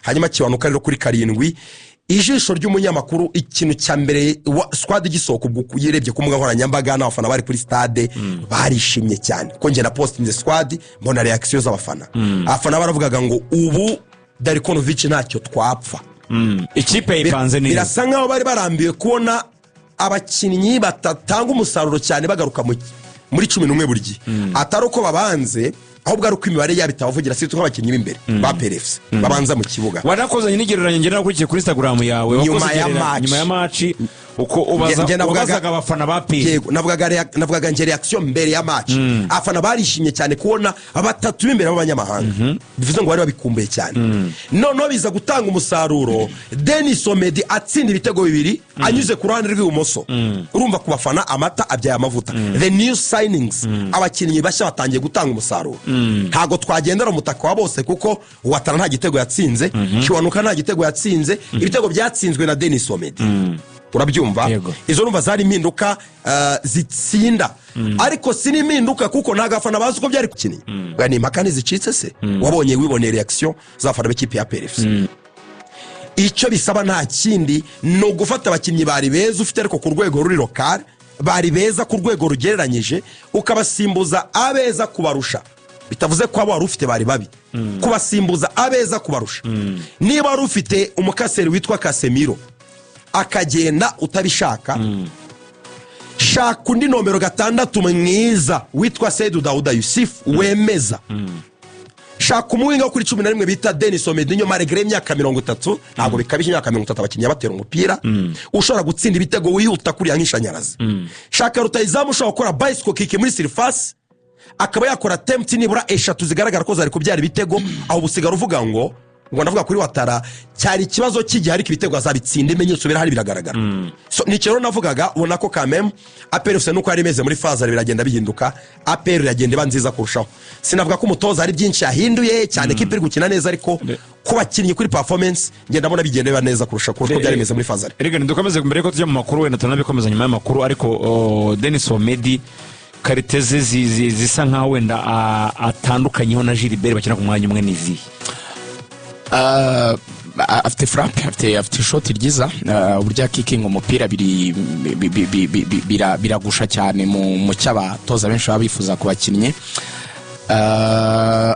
Hanyuma Kiwanuka rero kuri 7. Ijisho ry'umunyamakuru, ikintu cya mbere squad igisohoka, ubwo uyirebye ku mbuga nkoranyambaga n'abafana bari kuri stade barishimye cyane, ko njye na postinze squad, mbona réaction z'abafana. Abafana baravugaga ngo ubu Darko Novic ntacyo twapfa. Ikipe yipanze neza. Birasa nkaho bari barambiwe kubona abakinnyi batatanga umusaruro cyane bagaruka muri 11 buri gihe, atari uko babanze, ahubwo ari uko imibare yabo itabavugira, si nk'abakinnyi b'imbere ba APR FC babanza mu kibuga. Wanakozanye n'igereranya, ngera nakurikiye kuri Instagram yawe. Nyuma wakoze ya match. Nyuma ya match, uko ubaza Nge wabazaga abafana ba APR. Yego, navugaga nge reaction mbere ya match. Abafana barishimye cyane kubona batatu b'imbere b'abanyamahanga, bivuze ngo bari babikumbuye cyane. Noneho biza gutanga umusaruro, Denis Omedi atsinda ibitego bibiri anyuze ku ruhande rw'ibumoso. Urumva ku bafana amata abyaye amavuta, the new signings, abakinnyi bashya batangiye gutanga umusaruro. Ntabwo twagendera umutaka wa bose, kuko Ouattara nta gitego yatsinze, Kiwanuka nta gitego yatsinze, ibitego byatsinzwe na Denis Omedi, urabyumva? Yego. Izo numva zari impinduka zitsinda, ariko si n'impinduka kuko ntabwo abafana bazi uko byari kukinnyi. Ni impaka ntizicitse se? Wabonye, wiboneye réaction z'abafana b'ikipe ya APR FC. Icyo bisaba nta kindi, ni ugufata abakinnyi bari beza ufite, ariko ku rwego ruri local bari beza ku rwego rugereranyije, ukabasimbuza abeza kubarusha. Bitavuze ko abo wari ufite bari babi, kubasimbuza abeza kubarusha. Niba wari ufite umukaseri witwa Casemiro akagenda utabishaka, shaka undi nomero 6 mwiza witwa Seidu Dauda Yussif wemeza. Shaka umuwinger wo kuri 11 bita Denis Omedi malgré y'imyaka 30, ntabwo bikabije, imyaka 30 abakinnyi batera umupira, ushobora gutsinda ibitego wihuta kuriya nk'ishanyarazi. Shaka rutayizamu ushobora gukora bicycle kick muri surface, akaba yakora attempt nibura eshatu zigaragara ko zari kubyara ibitego. Aho usigara uvuga ngo ndavuga kuri Ouattara, cyari ikibazo cy'igihe, ariko ibitego azabitsinda, ibimenyetso birahari, biragaragara. So, ni rero navugaga, ubona ko kameme APR FC nuko yari imeze muri phase biragenda bihinduka, APR iragenda iba nziza kurushaho. Sinavuga ko umutoza hari byinshi yahinduye cyane, kipe iri gukina neza, ariko ku bakinnyi, kuri performance, ngenda mbona bigenda biba neza kurusha uko byari bimeze muri phase aller. Reka ntidukomeze mbere yuko tujya mu makuru, wenda turanabikomeza nyuma y'amakuru, ariko Denis Omedi, qualité ze zisa nkaho wenda atandukanyeho na Gilbert bakina ku mwanya umwe ni izihe? Afite frappe, afite ishoti ryiza, uburyo akikinga umupira biragusha cyane mu cyo abatoza benshi baba bifuza ku bakinnyi.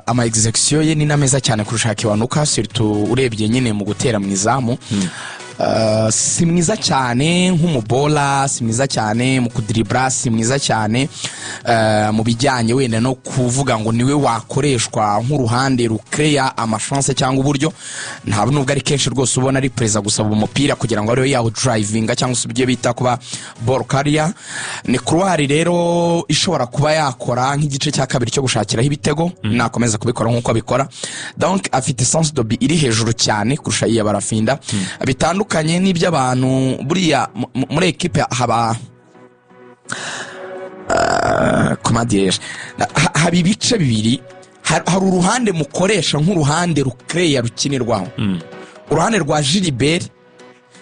Ama execution ye ni na meza cyane kurusha Kiwanuka, surtout urebye nyine mu gutera mu izamu. Si mwiza cyane nk'umubola, si mwiza cyane mu kudiribura, si mwiza cyane mu bijyanye wenda no kuvuga ngo niwe wakoreshwa nk'uruhande rukeya amachance cyangwa uburyo. Ntabwo nubwo ari kenshi rwose ubona ari perezida gusaba umupira kugira ngo ariwe yawudrivinga cyangwa se ibyo bita kuba ball carrier. Ni couloir rero ishobora kuba yakora nk'igice cya kabiri cyo gushakiraho ibitego, nakomeza kubikora nk'uko abikora. Donc afite sens de but iri hejuru cyane kurusha iya Barafinda, bitandukanye n'iby'abantu. Buriya muri ekipe haba comment dirais-je, haba ibice bibiri. Hari uruhande mukoresha nk'uruhande rukeya rukinirwaho, uruhande rwa Gilbert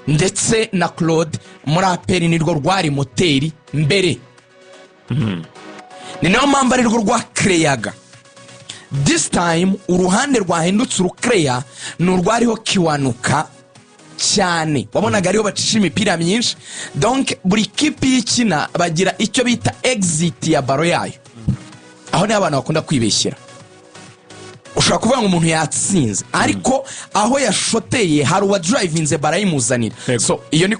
ndetse na Claude muri APR nirwo rwari moteri mbere, ni nayo mpamvu arirwo rwakereyaga. This time uruhande rwahindutse urukereya ni urwariho Kiwanuka cyane, wabonaga ariho bacisha imipira myinshi. Donc buri kipe iyo ikina bagira icyo bita exit ya ballon yayo. Aho niho abantu bakunda kwibeshyera. Ushobora kuvuga ngo umuntu yatsinze, ariko aho yashoteye hari uwadrivinze barayimuzanira. Yego. So iyo ni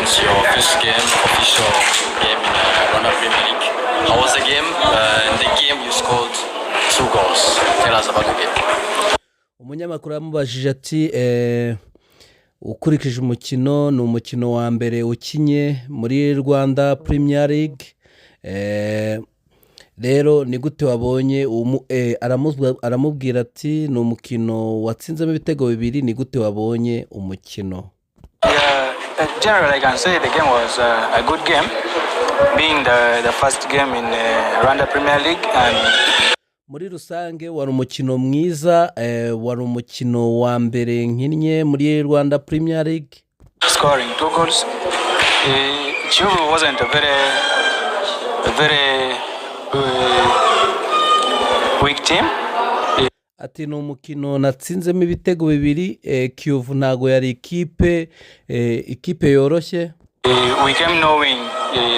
It's your first game, official game in Rwanda Premier League. How was the game? In the game you scored two goals. Tell us about the game. Umunyamakuru yamubajije ati ukurikije umukino, ni umukino wa mbere ukinye muri Rwanda Premier League, rero ni gute wabonye aramubwira ati ni umukino watsinzemo ibitego bibiri, ni gute wabonye umukino? Yeah, generally I can say the game was a good game, being the first game in Rwanda Premier League and Muri rusange wari umukino mwiza, wari umukino wa mbere nkinnye muri Rwanda Premier League. Scoring two goals. Kiyovu wasn't a very weak team. Ati ni umukino natsinzemo ibitego bibiri. Kiyovu ntago yari ikipe yoroshye. We came knowing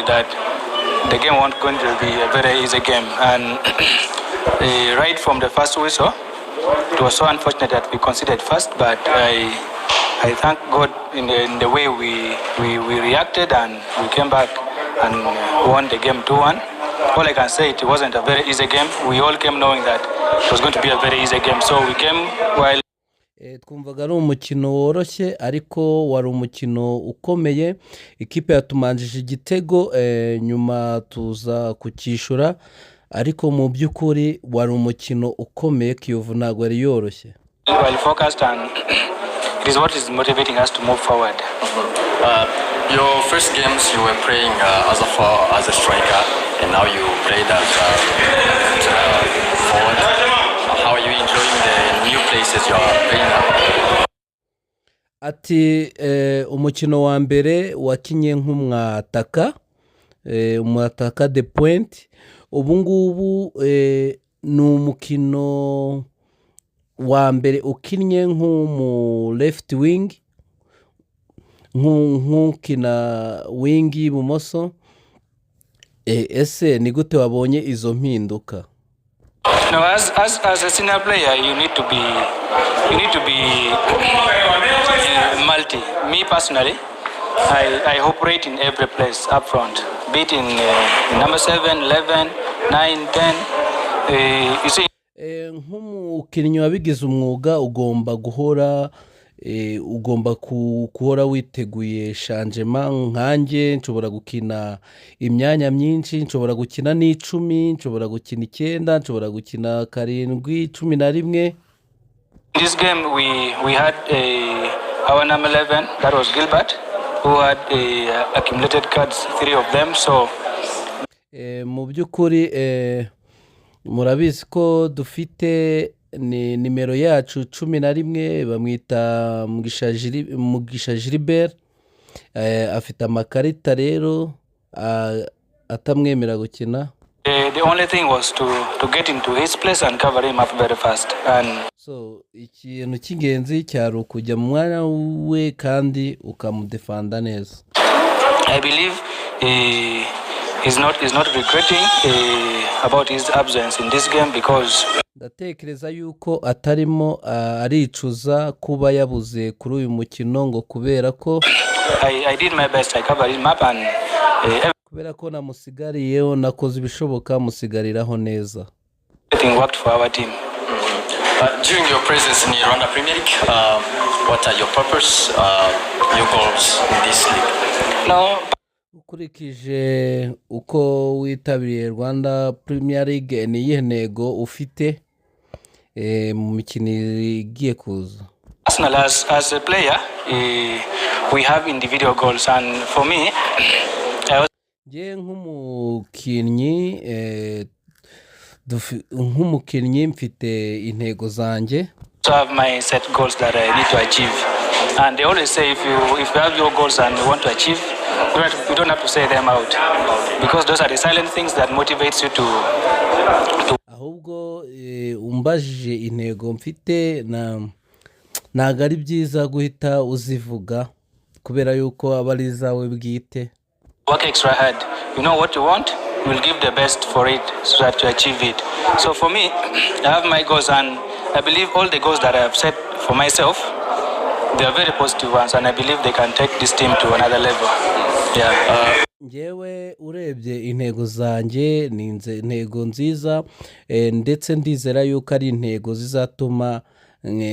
that the game wasn't going to be a very easy game, and right from the first whistle, it was so unfortunate that we conceded first. But I thank God in the way we reacted and we came back and won the game 2-1. All I can say, it wasn't a very easy game. We all came knowing that it was going to be a very easy game. So we came while Twumvaga ari umukino woroshye, ariko wari umukino ukomeye. Ikipe yatumanjije igitego, nyuma tuza kucyishyura, ariko mu by'ukuri wari umukino ukomeye. Kiyovu ntabwo yari yoroshye. Well focused, and it is what is motivating us to move forward. Your first games you were playing as a striker, and now you played as forward. How are you enjoying the new places you are playing now? Ati umukino wa mbere wakinye nk'umwataka, umwataka de pointe. Ubu ngubu ni umukino wa mbere ukinnye nk'umu left wing, nk'ukina wing y'ibumoso. Ese ni gute wabonye izo mpinduka? No, as a senior player, you need to be multi. Me personally, I operate in every place up front, be it in number 7, 11, 9, 10. You see, Nk'umukinnyi wabigize umwuga ugomba guhora ugomba guhora witeguye changement. Nkanjye nshobora gukina imyanya myinshi, nshobora gukina n'icumi, nshobora gukina icyenda, nshobora gukina karindwi, 11. In this game, we had our number 11, that was Gilbert, who had accumulated cards, three of them. So Mu by'ukuri murabizi ko dufite ni nimero yacu 11, bamwita Mugisha Gilbert. Afite amakarita rero atamwemera gukina. The only thing was to get into his place and cover him up very fast. And So ikintu cy'ingenzi cyari ukujya mu mwanya we kandi ukamudefanda neza. I believe he's not regretting about his absence in this game because Ndatekereza yuko atarimo aricuza kuba yabuze kuri uyu mukino, ngo kubera ko I did my best. I covered him up and kubera ko namusigariyeho, nakoze ibishoboka musigariraho neza. everything worked for our team. During your presence in the Rwanda Premier League, what are your purpose, your goals in this league? No, Ukurikije uko witabiriye Rwanda Premier League, ni iyihe ntego ufite mu mikino igiye kuza? Personal, as a player, we have individual goals, and for me, I also Njye nk'umukinnyi mfite intego zanjye. have my set goals that I need to achieve. And they always say if you have your goals and you want to achieve, you don't have to say them out, because those are the silent things that motivates you to Ahubwo umbajije intego mfite, ntabwo ari byiza guhita uzivuga kubera yuko aba ari izawe bwite. Work extra hard. You know what you want, you will give the best for it so that you achieve it. So for me, I have my goals, and I believe all the goals that I have set for myself, they are very positive ones, and I believe they can take this team to another level. Yeah. Ngewe urebye intego zanjye ni intego nziza, ndetse ndizera yuko ari intego zizatuma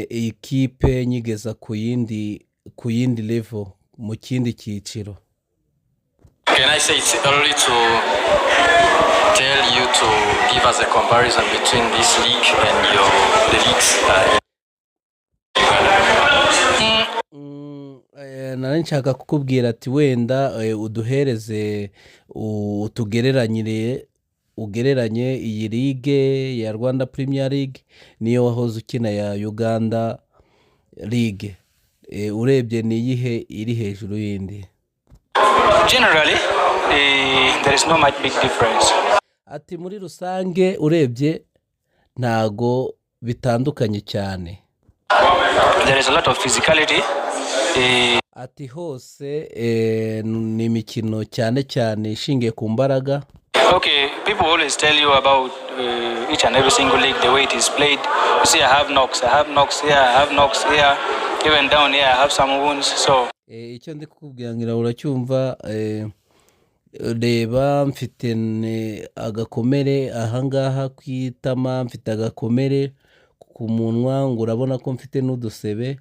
iyi kipe nyigeza ku yindi level, mu kindi cyiciro. Can I say it's early to tell you to give us a comparison between this league and the leagues in Uganda? Nari nshaka kukubwira ati wenda uduhereze, utugereranyire, ugereranye iyi ligue ya Rwanda Premier League niyo wahoze ukina ya Uganda League. Urebye ni iyihe iri hejuru y'indi? Generally, there is no much big difference. Ati muri rusange urebye ntago bitandukanye cyane. There is a lot of physicality. Ati hose ni imikino cyane cyane ishingiye ku mbaraga. Okay, people always tell you about each and every single league, the way it is played. You see, I have knocks, I have knocks here, I have knocks here, even down here, I have some wounds. So Icyo ndi kukubwira ngira uracyumva. Reba, mfite agakomere ahangaha ku itama, mfite agakomere ku munwa, ngo urabona ko mfite n'udusebe.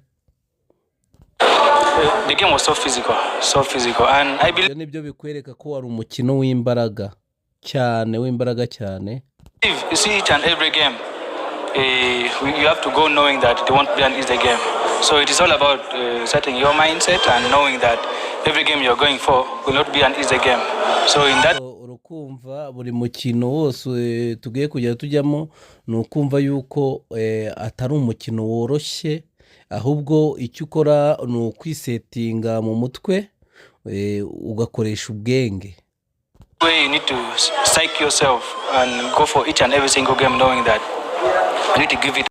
The game was so physical, so physical, and I believe Ibyo nibyo bikwereka ko wari umukino w'imbaraga cyane, w'imbaraga cyane. you see each and every game, you have to go knowing that it won't be an easy game. So it is all about setting your mindset and knowing that every game you're going for will not be an easy game. So in that Urukumva buri mukino wose tugiye kujya tujyamo ni ukumva yuko atari umukino woroshye, ahubwo icyo ukora ni ukwisetinga mu mutwe, ugakoresha ubwenge. way you need to psych yourself and go for each and every single game knowing that you need to give it